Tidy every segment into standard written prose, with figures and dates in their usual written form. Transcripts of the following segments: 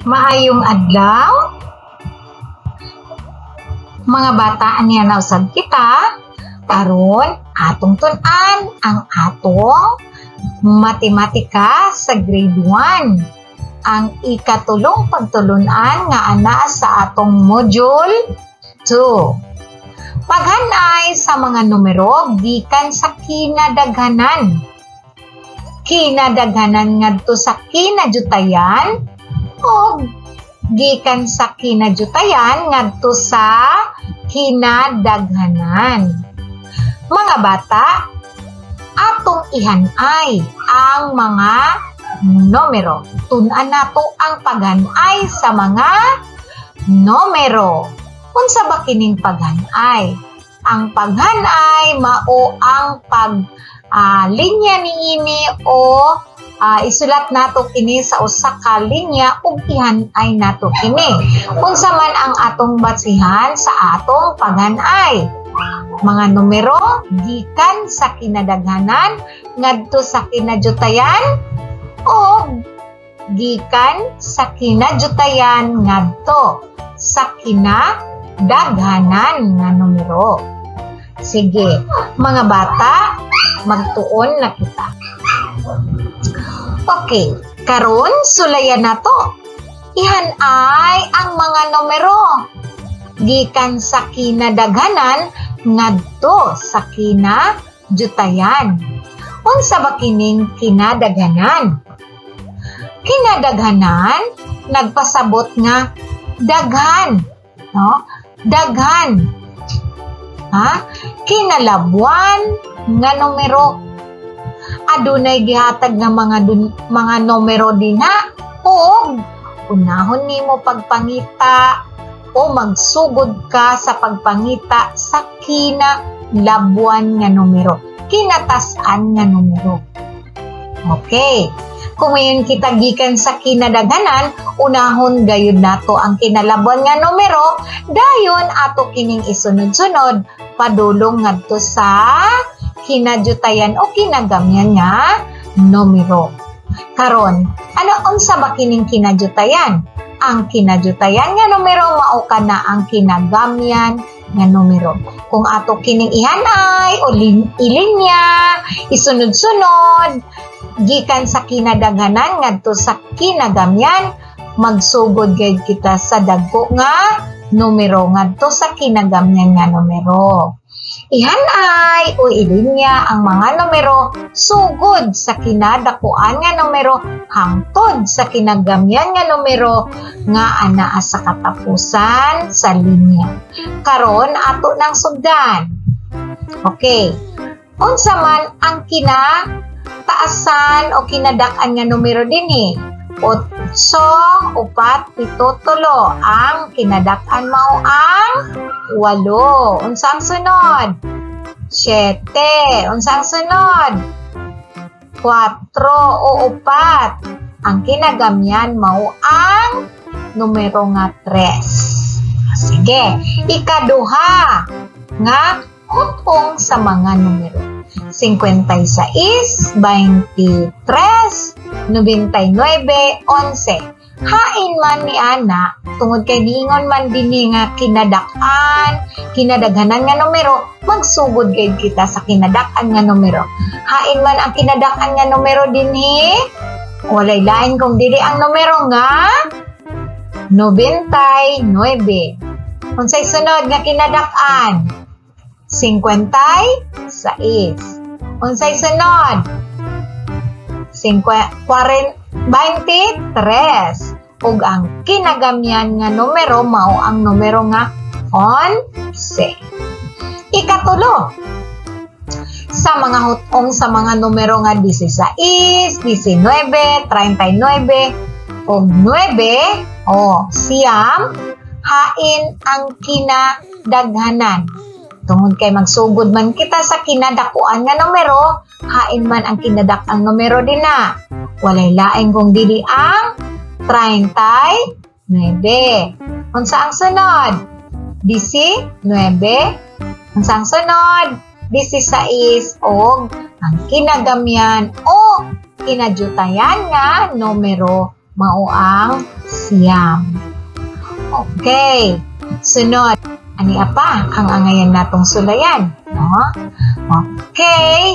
Maayong adlaw. Mga bata, aniya na usab kita. Karon atong tun-an ang atong matematika sa Grade 1. Ang ikatulong pagtulunan nga ana sa atong Module 2. Paghanay sa mga numero gikan sa kinadaghanan. Kinadaghanan ngadto sa kinadyutayan o gikan sa kinadyutayan ngadto sa kinadaghanan. Mga bata, atong ihanay ang mga numero. Tun-an nato ang paghanay sa mga numero. Unsa ba kining paghanay? Ang paghanay mao ang pag linya niini o isulat nato kini sa usa ka linya ug ihanay nato kini. Unsa man ang atong basihan sa atong paghanay? Mga numero gikan sa kinadaghanan ngadto sa kinadyutayan o gikan sa kinadyutayan ngadto sa kinadaghanan nga numero. Sige, mga bata, magtuon na kita. Okay, karon sulayan nato. Ihanay ang mga numero gikan sa kinadaghanan ngadto sa kinadyutayan. Unsa ba kining kinadaghanan? Kinadaghanan nagpasabot nga daghan, no? Daghan. Ha? Kinalabuan nga numero. Adunay gihatag nga mga numero dinha ug unahon nimo pagpangita o magsugod ka sa pagpangita sa kinalabuan nga numero, kinatas-an nga numero. Okay. Kung mayon kita gikan sa kinadaghanan, unahon gayud nato ang kinalabuan nga numero, dayon ato kining isunod-sunod padulong ngadto sa kinadyutayan o kinagamyan nga numero. Karon, ano, unsa ba kining kinadyutayan? Ang kinadyutayan nga numero mao kana ang kinagamyan nga numero. Kung ato kining ihanay o ilinya, isunod-sunod gikan sa kinadaghanan ngadto sa kinagamyan, magsugod gayud kita sa dagko nga numero ngadto sa kinagamyan nga numero. Ihanay o ilinya ang mga numero sugod sa kinadakuan nga numero hangtod sa kinagamyan nga numero nga anaa sa katapusan sa linya. Karon ato nang sugdan. Okay. Unsa man ang kinataasan o kinadak-an nga numero dinhi? Otso, upat, pito, tulo. Ang kinadak-an mao ang 8. Unsa ang sunod? 7. Unsa ang sunod? 4 o 4. Ang kinagamyan mao ang numero nga 3. Sige. Ikaduha nga hutong sa mga numero. 56, 23, 99, 11. Hain man ni ana, tungod kay giingon man dinhi nga kinadak-an, kinadaghanan nga numero, magsugod gayud kita sa kinadak-an nga numero. Hain man ang kinadak-an nga numero dinhi? Walay lain kung dili ang numero nga 99. Unsay sunod nga kinadak-an? 56. Unsay sunod? 23. Ug ang kinagamyan nga numero mao ang numero nga 11. Ikatulo, sa mga hutong sa mga numero nga 16, 19, 39 ug 9 o 9, hain ang kinadaghanan? Tungod kay magsugod man kita sa kinadakuan nga numero, hain man ang kinadak-ang numero dinha? Walay lain kung dili ang 39. Unsa ang sunod? 19. Unsa ang sunod? 16 og ang kinagamyan o kinadyutayan nga numero Mao ang 9. Okay. Sunod, ani pa ang angayan natong sulayan, no? Okay.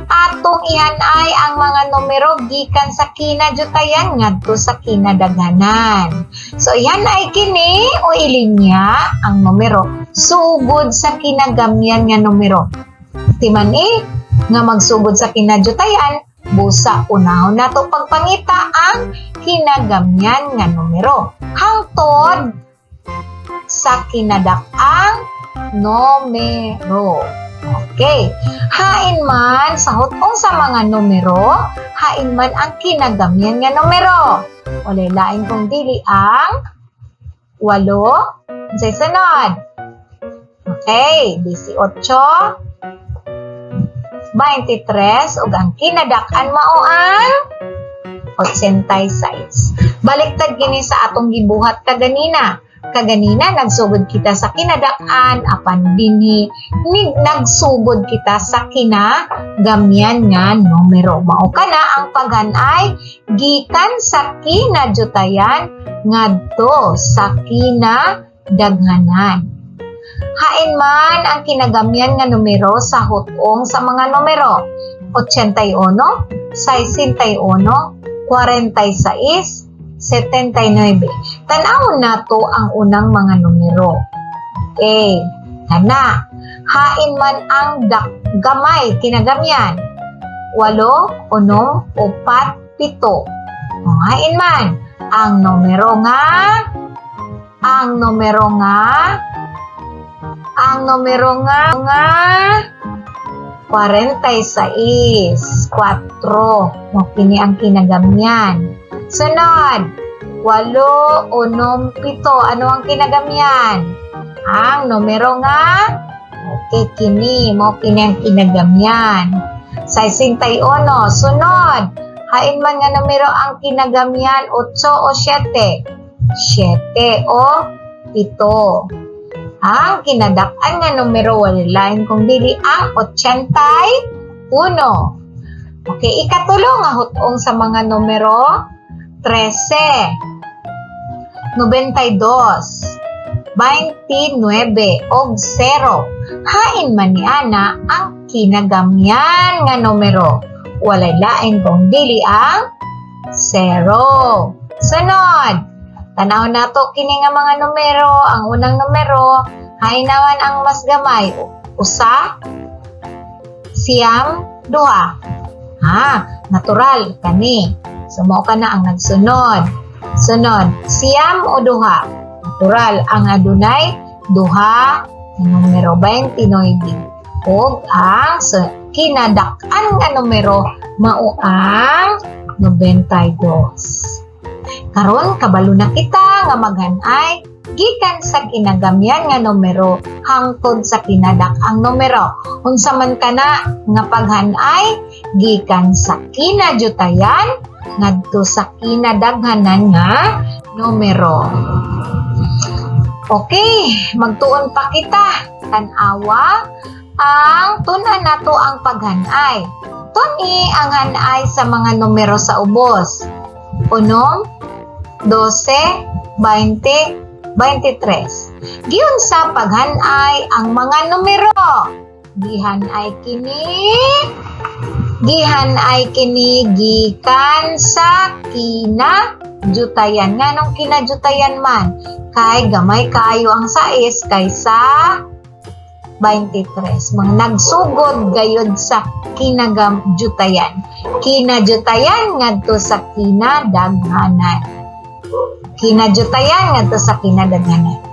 Atong ihanay ang mga numero gikan sa kinajutayan ngadto sa kinadaghanan. So ihanay kini o ilinya ang numero sugod sa kinagamyan nga numero. Timan eh, nga magsugod sa kinajutayan, busa unahon nato pagpangita ang kinagamyan nga numero hangtod sa kinadak-ang numero. Okay. Hain man sa hutong sa mga numero, hain man ang kinagamyan nga numero. Walay lain kung dili ang 8. Unsay sunod? Okay, 18, 23, ug ang kinadak-an mao ang 86. Baliktad kini sa atong gibuhat kaganina. Kaganina nagsugod kita sa kinadak-an, apan dinhi nagsugod kita sa kinagamyan nga numero. Mao kana ang paghanay gikan sa kinajutayan ngadto sa kinadaghanan. Hain man ang kinagamyan nga numero sa hutong sa mga numero: 81, 61, 46, 79. Tan-awon nato ang unang mga numero. Okay, kana. Hain man ang gamay kinagamyan: 8, 6, 4, 7. O, hain man ang numero nga 46, 4. Mo kini ang kinagamyan. Sunod, 8, 6, 7. Ano ang kinagamyan? Ang numero nga, okay, kini. Mo kini ang kinagamyan. 61. Sunod, hain man nga numero ang kinagamyan, 8 o 7? 7 o 7. Ang kinadak-an nga numero, wala lain kung dili ang 81. Okay, ikatulo nga hutong sa mga numero: 13, 92, 29 og 0. Hain man ni ana ang kinagamyan nga numero? Walay lain kung dili ang 0. Sunod, tanaw nato kini nga mga numero. Ang unang numero, hain naman ang mas gamay? 1, 9, 2. Ha, natural kani. So mao kana ang nagsunod. Sunod, 9 o 2? Natural ang adunay 2 nga numero, 29. Ug ang kinadak-an nga numero mao ang 92. Karon kabalo na kita nga maghanay gikan sa kinagamyan nga numero hangtod sa kinadak-ang numero. Unsa man kana nga paghanay? Gikan sa kinajutayan ngadto sa kinadaghanan nga numero. Okay, magtuon pa kita. Tan-awa ang tun-an nato ang paghanay. Tun-i ang hanay sa mga numero sa ubos: 1, 12, 20, 23. Giunsa paghanay ang mga numero? Gihanay kini gikan sa kinajutayan. Nganong kinajutayan man? Kay gamay kaayo ang 6 kaysa 23. Mga nagsugod gayod sa kinajutayan. Kinajutayan ngadto sa kinadaghanan. Kinajutayan ngadto sa kinadaghanan.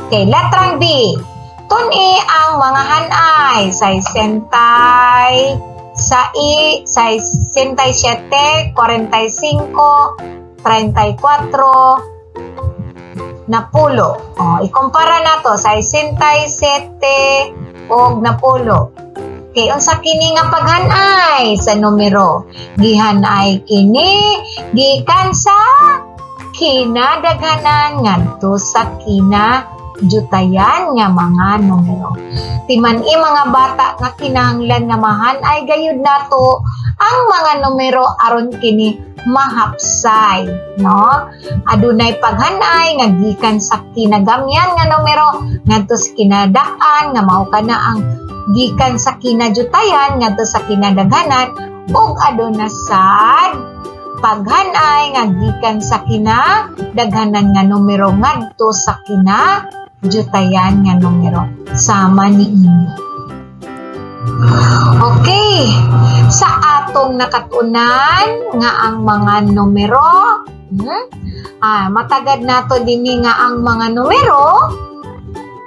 Okay, letrang B. Tun-i ang mga hanay. Saysentay, sai, 67, 45, 34, 10. O, ikumpara nato, 67 og 10. Okay, unsa kini nga paghanay sa numero? Gihanay kini gikan sa kinadaghanan ngadto sa kinajutayan. kinajutayan nga mga numero. Timan-i, mga bata, nga kinahanglan nga mahan-ay gayud nato ang mga numero aron kini mahapsay, no? Adunay paghanay nga gikan sa kinagamyan nga numero ngadto sa kinadak-an, nga mao kana ang gikan sa kinajutayan ngadto sa kinadaghanan, ug aduna sad paghanay nga gikan sa kinadaghanan nga numero ngadto sa kinajutayan nga numero, sama niini. Okay, sa atong nakatunan nga ang mga numero, matagad nato dinhi nga ang mga numero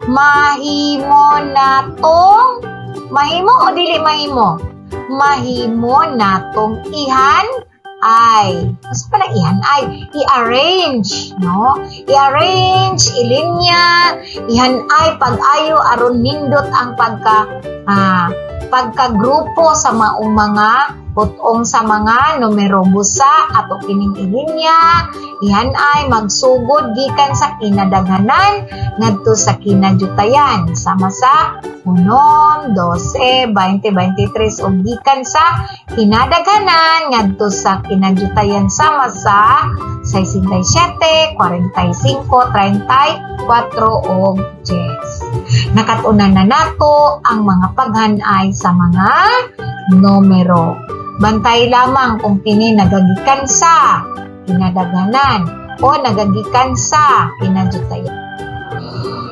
mahimo natong, mahimo o dili mahimo? Mahimo natong ihan ay, mas pala ihan ay, i-arrange, no? I-arrange, ilinya, ihan ay pag-ayo aron nindot ang pagkagrupo sa maong mga putong sa mga numero. Busa ato kining ilinya, ihan ay magsugod gikan sa kinadaghanan ngadto sa kinajutayan, sama sa 1, 12, 20, 23, ug gikan sa kinadaghanan ngadto sa kinajutayan, sama sa 67, 45, 34 ug 10. Nakatunan na nato ang mga paghanay sa mga numero. Bantay lamang kung kini nagagikan sa kinadaghanan o nagagikan sa kinajutayan.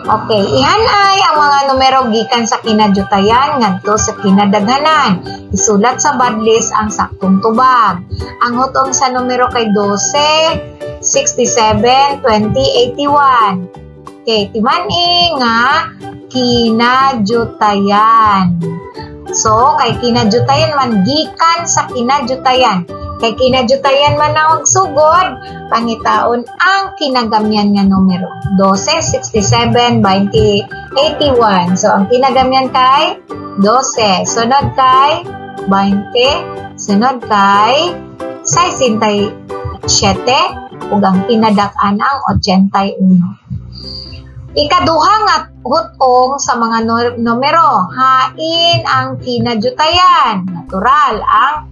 Okay, ihanay ang mga numero gikan sa kinajutayan ngadto sa kinadaghanan. Isulat sa badlis ang saktong tubag. Ang hutong sa numero kay 12, 67, 20, 81. Okay, timan-i nga kinajutayan. So, kay kinajutayan man, gikan sa kinajutayan. Kay kinajutayan man na og sugod, pangitaon ang kinagamyan nga numero. 12, 67, 20, 81. So, ang kinagamyan kay 12. Sunod kay 20. Sunod kay 67. Ug ang kinadak-an ang 81. Ikaduha nga hutong sa mga numero, hain ang kinajutayan. Natural, ang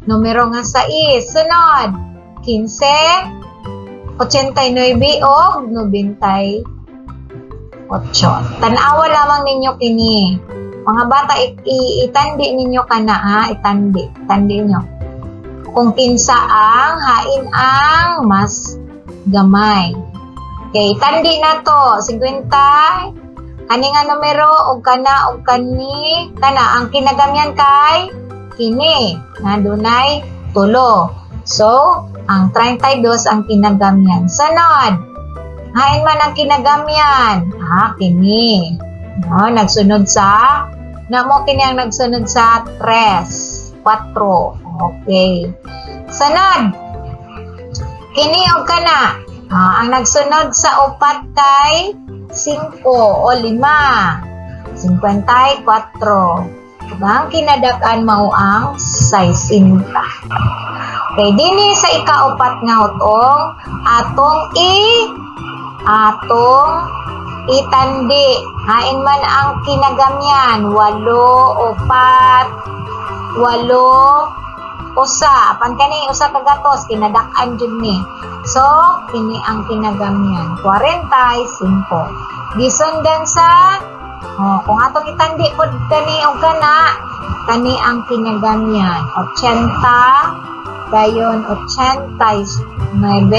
numero nga 6. Sunod, 15, 89 o 98. Tanawa lamang ninyo kini. Mga bata, itandi ninyo kana ha, itandi. Itandi nyo. Kung kinsa ang hain ang mas gamay. Okay, tandi na to. 50. Kani nga numero og kana og kani kana, ang kinagamyan kay kini nga dunay tulo. So, ang 32 ang kinagamyan. Sunod. Hain man ang kinagamyan. Ah, kini. No, nagsunod sa namo kini ang nagsunod sa 3, 4. Okay. Sunod. Kini og kana. Ah, ang nagsunod sa upat kay 5 o 5. 54. Diba? Ang kinadak-an mao ang 60. Okay, dini sa ikaupat nga hutong, atong itandi. Hain man ang kinagamyan, 8, 4, 8, 1. Apan kani usa ka gatos, kinadak-an jud ni. So, kini ang kinagamyan, 45. Gisundan sa, oh, kung atong itandi pod kani og kana, kani ang kinagamyan, 80, dayon 89,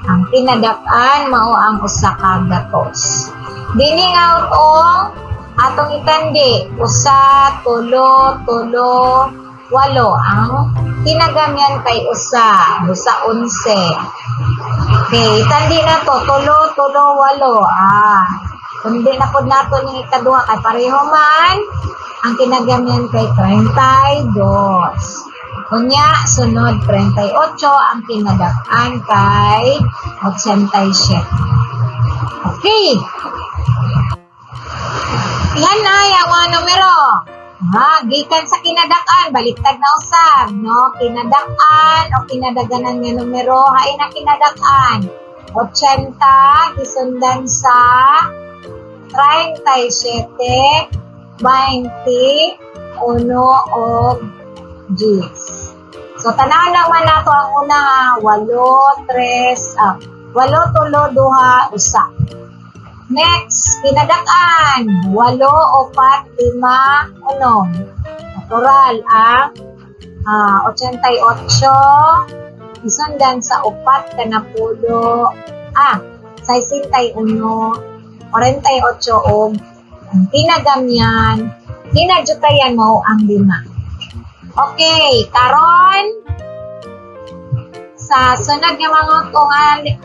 ang kinadak-an mao ang usa ka gatos. Dini nga hutong atong itandi, 1, 3, 3, 8. Ang kinagamyan kay 1, busa 11. Okay, itandi na to, 3, 3, 8. Ah, kundi na pod nato ning ikaduha kay pareho man. Ang kinagamyan kay 32. Unya, sunod 38, ang kinadak-an kay 87. Okay. Yan ay ang mga numero. Ha, gikan sa kinadak-an, baliktad na usab, no? Kinadak-an o kinadaganan nga numero, hain ang kinadak-an. 80, gisundan sa 37, 21 og 10. So, tanaw naman nato ang una ha, 8, 3, 8, 3, 2, 1. Next, kinadak-an, 8, 4, 5, 1. Natural ang 88, isundan sa upat ka napulo, 61, 48 og ang tinagamyan, tinadyutayan mo ang lima. Okay, karon sa sunod nga mga kung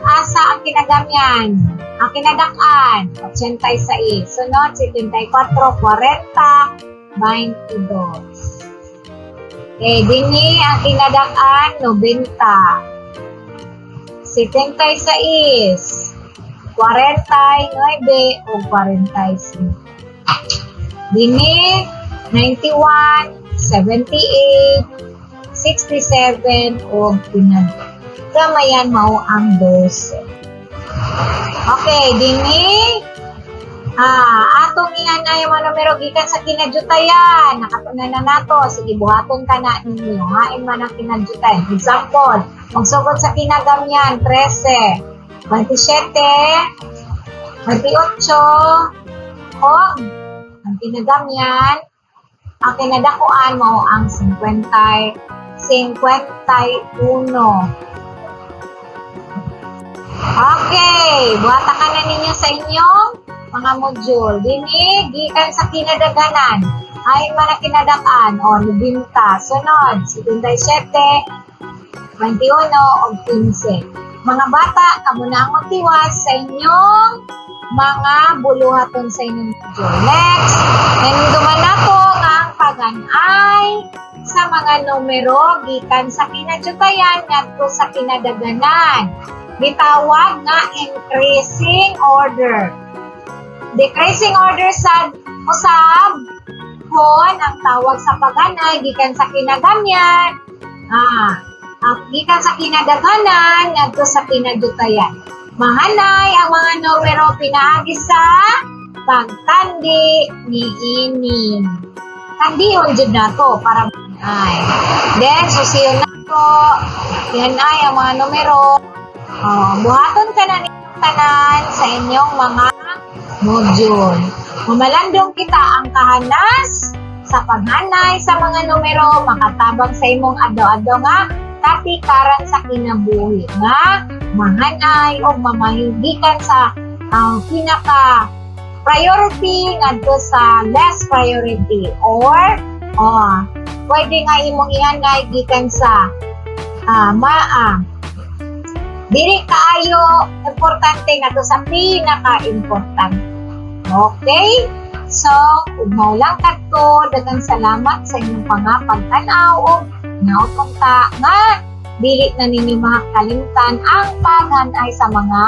asa ang kinagamyan, ang kinadak-an, 86. Sunod, 74, 40, 22. Okay, dini ang kinadak-an, 90. 76, 49 o 45. Dini, 91, 78, 67 o pinagkamayan mao ang 12. Okay, dini atong ihanay ang mga numero gikan sa kinadyutayan. Nakatunan na nato. Sige, buhaton ka na ninyo. Hain man ang kinadyutayan. Example, magsugod sa kinagamyan, 13, 27, 28, o ang kinagamyan, ang kinadakuan mo ang 50, 51. Okay, buhata ka na ninyo sa inyong mga module. Dini, gikan sa kinadaganan. Ay man ang kinadakan, o, 90. Sunod, 77, 21, o 15. Mga bata, kamo na ang magtiwas sa inyong mga buluhaton sa inyong module. Next, hinumduman nato nga ang paghanay sa mga numero gikan sa kinadyutayan ngadto sa kinadaganan. Gitawag nga increasing order. Decreasing order sa usab kon ang tawag sa paghanay gikan sa kinagamyan, gikan sa kinadaghanan ngadto sa kinadyutayan. Mahanay ang mga numero pinaagi sa pagtandi niini. Tandihon jud nato para ay. Then susiyon nato yan ay ang mga numero. Oh, buhaton ka na ninyong tanan sa inyong mga module. Mamalandong kita ang kahanas sa paghanay sa mga numero makatabang sa imong adlaw-adlaw nga katikaran sa kinabuhi nga mahanay o mamahigikan sa pinaka priority ngadto sa less priority or oh, pwede nga imong ihanay gikan sa maa dili kaayo importante ngadto sa pinaka-importante. Okay? So, ug mao lang kadto, daghang salamat sa inyong mga pagtan-aw ug naot ta nga dili na ninyo makalimtan ang paghanay sa mga